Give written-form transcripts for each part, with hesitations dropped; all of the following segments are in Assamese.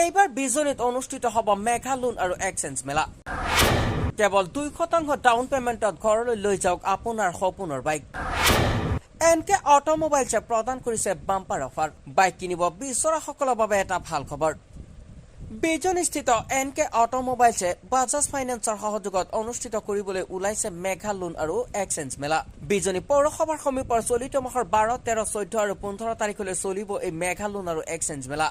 এইবাৰ বিজনীত অনুষ্ঠিত হ'ব মেগা লোন আৰু এক্সচেঞ্জ মেলা। কেৱল 2% ডাউন পে'মেণ্টত ঘৰলৈ লৈ যাওক আপোনাৰ সপোনৰ বাইক। এন কে অট'মোবাইলছে প্ৰদান কৰিছে বাম্পাৰ অফাৰ। বাইক কিনিব বিচৰাসকলৰ বাবে এটা ভাল খবৰ। বিজনীস্থিত এন কে অট'মোবাইলছে বাজাজ ফাইনেন্সৰ সহযোগত অনুষ্ঠিত কৰিবলৈ ওলাইছে মেগা লোন আৰু এক্সচেঞ্জ মেলা। বিজনী পৌৰসভাৰ সমীপৰ চলিত মাহৰ 12, 13, 14 আৰু 15 তাৰিখলৈ চলিব এই মেগা লোন আৰু এক্সচেঞ্জ মেলা।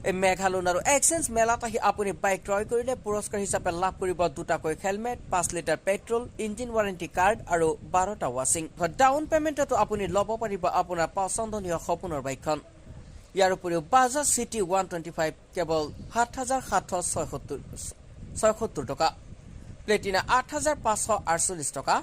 এই মেগা লোন আৰু এক্সচেঞ্জ মেলাত আহি আপুনি বাইক ক্ৰয় কৰিলে পুৰস্কাৰ হিচাপে লাভ কৰিব দুটাকৈ helmet, 5 litre petrol, engine warranty card আৰু 12টা ৱাশ্বিং। ডাউন পে'মেণ্টতো আপুনি ল'ব পাৰিব আপোনাৰ পচন্দনীয় সপোনৰ বাইকখন। ইয়াৰ উপৰিও বাজাজ চিটি 125 কেৱল 7776 টকা, প্লেটিনা 8548 টকা,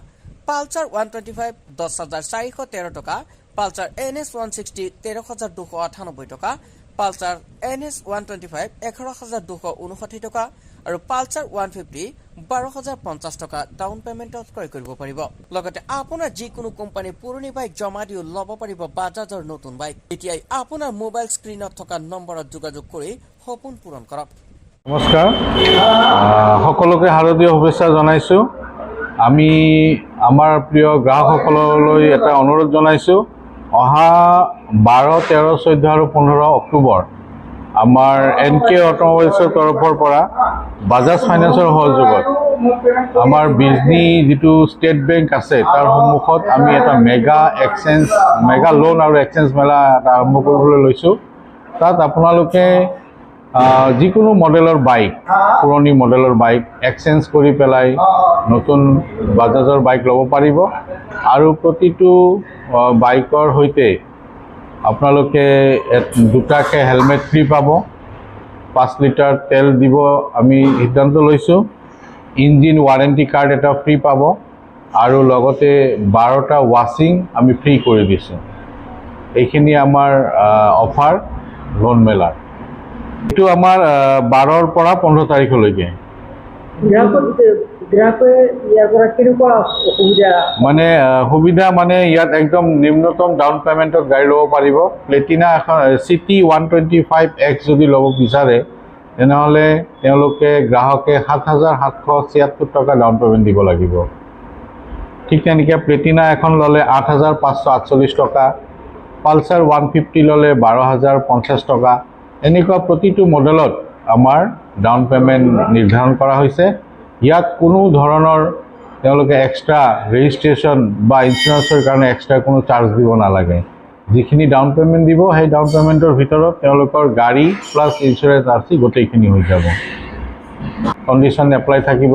পালচাৰ 125 10,413 টকা, পালচাৰ এন এছ 160 13,298 টকা, পালচাৰ এন এছ 125 11,259 টকা আৰু পালচাৰ 150 12,050 টকা ডাউন পে'মেণ্টত ক্ৰয় কৰিব পাৰিব। লগতে আপোনাৰ যিকোনো কোম্পানীৰ পুৰণি বাইক জমা দিও ল'ব পাৰিব বাজাজৰ নতুন বাইক। এতিয়াই আপোনাৰ মোবাইল স্ক্ৰীণত থকা নম্বৰত যোগাযোগ কৰি সপোন পূৰণ কৰক। নমস্কাৰ, সকলোকে শাৰদীয় শুভেচ্ছা জনাইছোঁ। আমি আমাৰ প্ৰিয় গ্ৰাহকসকললৈ এটা অনুৰোধ জনাইছোঁ, অহা 12, 13, 14 আৰু 15 অক্টোবৰ আমাৰ এন কে অট'মোবাইলছৰ তৰফৰ পৰা বাজাজ ফাইনেন্সৰ সহযোগত আমাৰ বিজনী যিটো ষ্টেট বেংক আছে, তাৰ সন্মুখত আমি এটা মেগা এক্সচেঞ্জ, মেগা লোন আৰু এক্সচেঞ্জ মেলা এটা আৰম্ভ কৰিবলৈ লৈছোঁ। তাত আপোনালোকে যিকোনো মডেলৰ বাইক, পুৰণি মডেলৰ বাইক এক্সচেঞ্জ কৰি পেলাই নতুন বাজাজৰ বাইক ল'ব পাৰিব আৰু প্ৰতিটো বাইকৰ সৈতে আপোনালোকে দুটাকৈ হেলমেট ফ্ৰী পাব, 5 লিটাৰ তেল দিব আমি সিদ্ধান্ত লৈছোঁ, ইঞ্জিন ৱাৰেণ্টি কাৰ্ড এটা ফ্ৰী পাব আৰু লগতে 12টা ৱাশ্বিং আমি ফ্ৰী কৰি দিছোঁ। এইখিনি আমাৰ অফাৰ লোন মেলাৰ। এইটো আমাৰ 12ৰ পৰা 15 তাৰিখলৈকে। গ্ৰাহকে ইয়াৰ পৰা কেনেকুৱা অসুবিধা? মানে সুবিধা মানে ইয়াত একদম নিম্নতম ডাউন পে'মেণ্টত গাড়ী ল'ব পাৰিব। প্লেটিনা এখন, চিটি 125 এক্স যদি ল'ব বিচাৰে, তেনেহ'লে তেওঁলোকে গ্ৰাহকে 7776 টকা ডাউন পে'মেণ্ট দিব লাগিব। ঠিক তেনেকৈ প্লেটিনা এখন ল'লে 8548 টকা, পালচাৰ 150 ল'লে 12,050 টকা। এনেকুৱা প্ৰতিটো মডেলত আমাৰ ডাউন পে'মেণ্ট নিৰ্ধাৰণ কৰা হৈছে। ইয়াত কোনো ধৰণৰ তেওঁলোকে এক্সট্ৰা ৰেজিষ্ট্ৰেশ্যন বা ইঞ্চুৰেঞ্চৰ কাৰণে এক্সট্ৰা কোনো চাৰ্জ দিব নালাগে। যিখিনি ডাউন পে'মেণ্ট দিব, সেই ডাউন পে'মেণ্টৰ ভিতৰত তেওঁলোকৰ গাড়ী প্লাছ ইঞ্চুৰেঞ্চ, আৰ চি গোটেইখিনি হৈ যাব। কণ্ডিশ্যন এপ্লাই থাকিব।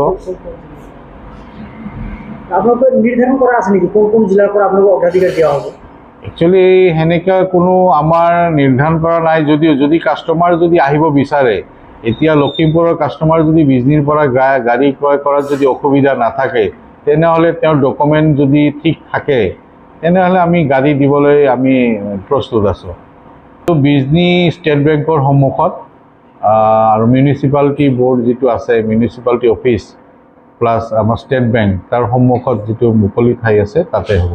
আপোনালোকে নিৰ্ধাৰণ কৰা আছে নেকি, কোন কোন জিলাৰ পৰা আপোনালোকক অগ্ৰাধিকাৰ দিয়া হ'ব? একচুৱেলি সেনেকুৱা কোনো আমাৰ নিৰ্ধাৰণ কৰা নাই যদিও যদি কাষ্টমাৰ যদি আহিব বিচাৰে, এতিয়া লখিমপুৰৰ কাষ্টমাৰ যদি বিজনীৰ পৰা গাড়ী ক্ৰয় কৰাত যদি অসুবিধা নাথাকে, তেনেহ'লে তেওঁৰ ডকুমেণ্ট যদি ঠিক থাকে, তেনেহ'লে আমি গাড়ী দিবলৈ আমি প্ৰস্তুত আছোঁ। বিজনী ষ্টেট বেংকৰ সন্মুখত আৰু মিউনিচিপালিটি বৰ্ড যিটো আছে, মিউনিচিপালিটি অফিচ প্লাছ আমাৰ ষ্টেট বেংক, তাৰ সন্মুখত যিটো মুকলি ঠাই আছে, তাতে হ'ব।